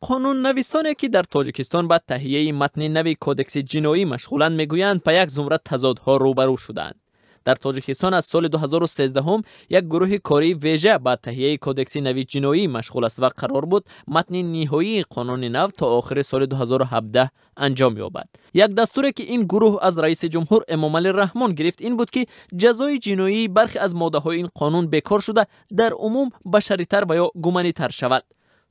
Қонуннависоне ки дар Тоҷикистон ба таҳияи матни нави Кодекси ҷиноӣ машғуланд, мегӯянд, ба як зумра тазодҳо рӯбарӯ шуданд. Дар Тоҷикистон аз соли 2013 як гурӯҳи кории вежа ба таҳияи Кодекси нави ҷиноӣ машғул аст ва қарор буд матни ниҳоии қонуни нав то охири соли 2017 анҷом ёбад. Як дастуре ки ин гурӯҳ аз раиси ҷумҳур Эмомалӣ Раҳмон гирифт, ин буд, ки ҷазои ҷиноии бархе аз моддаҳои ин қонун бекор шуда, дар умум башаритар ва ё гуманитар шавад.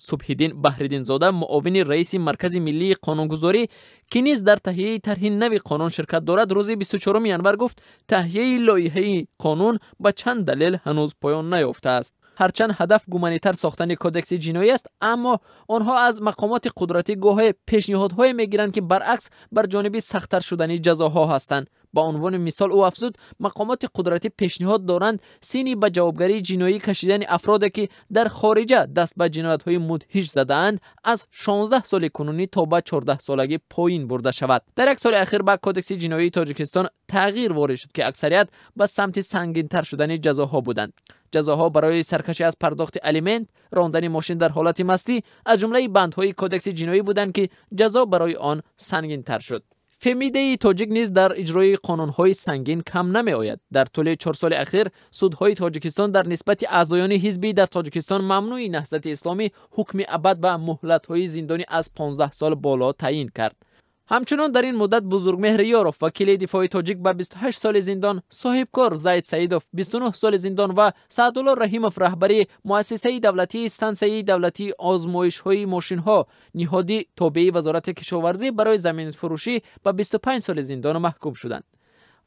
Субҳиддин Баҳриддинзода, муовини раиси Маркази миллии қонунгузорӣ, ки низ дар таҳияи тарҳи нави қонун ширкат дорад, рӯзи 24 январ гуфт, таҳияи лоиҳаи қонун ба чанд далел ҳанӯз поён наёфтааст. Ҳарчанд ҳадаф гуманитар сохтани Кодекси ҷиноӣ аст, аммо онҳо аз мақомоти қудратӣ гоҳе пешниҳодҳое мегиранд, ки баръакс бар ҷониби сахттар шудани ҷазоҳо ҳастанд. Ба унвони мисол, ӯ афзуд, мақомоти қудратӣ пешниҳод доранд синни ба ҷавобгарии ҷиноӣ кашидани афроде, ки дар хориҷа даст ба ҷиноятҳои мудҳиш задаанд, аз 16 соли кунунӣ то ба 14 солагӣ поин бурда шавад. Дар як соли ахир ба Кодекси ҷиноии Тоҷикистон тағйир ворид шуд, ки аксарият ба самти сангинтар шудани ҷазоҳо буданд. Ҷазоҳо барои саркашӣ аз пардохти алимент, рондани мошин дар ҳолати мастӣ аз ҷумлаи бандҳои Кодекси ҷиноӣ буданд, ки ҷазо барои он сангинтар шуд. Фемидаи тоҷик низ дар иҷрои қонунҳои сангин кам намеояд. Дар тӯли 4 соли ахир судҳои Тоҷикистон дар нисбати аъзоёни ҳизби дар Тоҷикистон мамнӯи Наҳзати Исломӣ ҳукми абад ва муҳлатҳои зиндонӣ аз 15 сол боло таъин кард. Ҳамчунон дар ин муддат Бузургмеҳр Ёров, вакили дифои тоҷик, ба 28 соли зиндон, соҳибкор Зайд Саидов 29 соли зиндон ва Саъдулло Раҳимов, раҳбари муассисаи давлатии стансияи давлатии озмоишҳои мошинҳо, ниҳоди тобеи Вазорати кишоварзӣ, барои заминфурӯшӣ ба 25 соли зиндон маҳкум шуданд.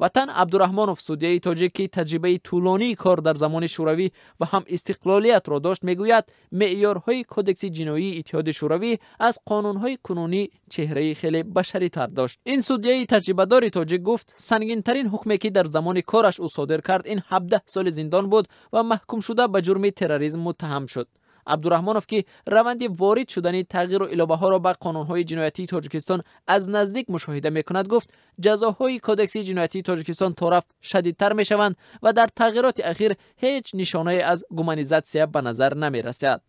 Ватан Абдураҳмонов, судяи тоҷик, ки таҷрибаи тӯлонии кор дар замони шӯравӣ ва ҳам истиқлолиятро дошт, мегӯяд, меъёрҳои Кодекси ҷиноии Иттиҳоди Шӯравӣ аз қонунҳои кунунӣ чеҳраи хеле башаритар дошт. Ин судяи таҷрибадори тоҷик гуфт, сангинтарин ҳукме, ки дар замони кораш ӯ содир кард, ин 17 соли зиндон буд ва маҳкумшуда ба ҷурми терроризм муттаҳам шуд. Абдураҳмонов, ки раванди ворид шудани тағйиру иловаҳоро ба қонунҳои ҷиноятии Тоҷикистон аз наздик мушоҳида мекунад, гуфт, ҷазоҳои Кодекси ҷиноятии Тоҷикистон то рафт шадидтар мешаванд ва дар тағйироти ахир ҳеҷ нишонае аз гуманизатсия ба назар намерасад.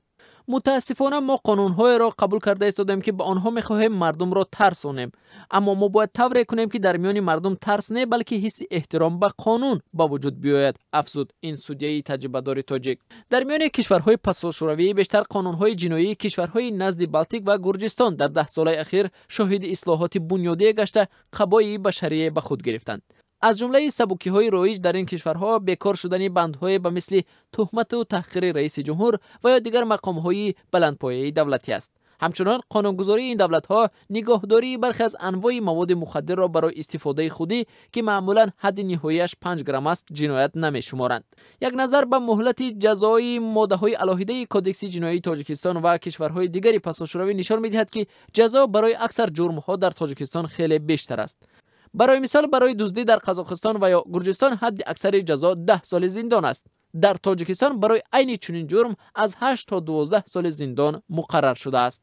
Мутаассифона, мо қонунҳоеро қабул карда истодем, ки ба онҳо мехоҳем мардумро тарсонем, аммо мо бояд тавре кунем, ки дар миёни мардум тарс не, балки ҳисси эҳтиром ба қонун ба вуҷуд биёяд, афзуд ин судяи таҷрибадори тоҷик. Дар миёни кишварҳои пасошӯравӣ бештар қонунҳои ҷиноии кишварҳои назди Балтик ва Гурҷистон дар 10 солаи ахир шоҳиди ислоҳоти бунёдие гашта, қабои башарие ба худ гирифтанд. Аз ҷумлаи сабукиҳои роиҷ дар ин кишварҳо бекор шудани бандҳое ба мисли туҳмату таҳқири раиси ҷумҳур ва ё дигар мақомҳои баландпояи давлатӣ аст. Ҳамчунон қонунгузории ин давлатҳо нигоҳдории бархе аз анвои маводи мухаддирро барои истифодаи худӣ, ки маъмулан ҳадди ниҳоияш 5 грамм аст, ҷиноят намешуморанд. Як назар ба муҳлати ҷазои моддаҳои алоҳидаи Кодекси ҷиноии Тоҷикистон ва кишварҳои дигари пасошӯравӣ нишон медиҳад, ки ҷазо барои аксар ҷурмҳо дар Тоҷикистон хеле бештар аст. Барои мисол, барои дуздӣ дар Қазоқистон ва ё Гурҷистон ҳадди аксари ҷазо 10 соли зиндон аст. Дар Тоҷикистон барои айни чунин ҷурм аз 8 то 12 соли зиндон муқаррар шудааст.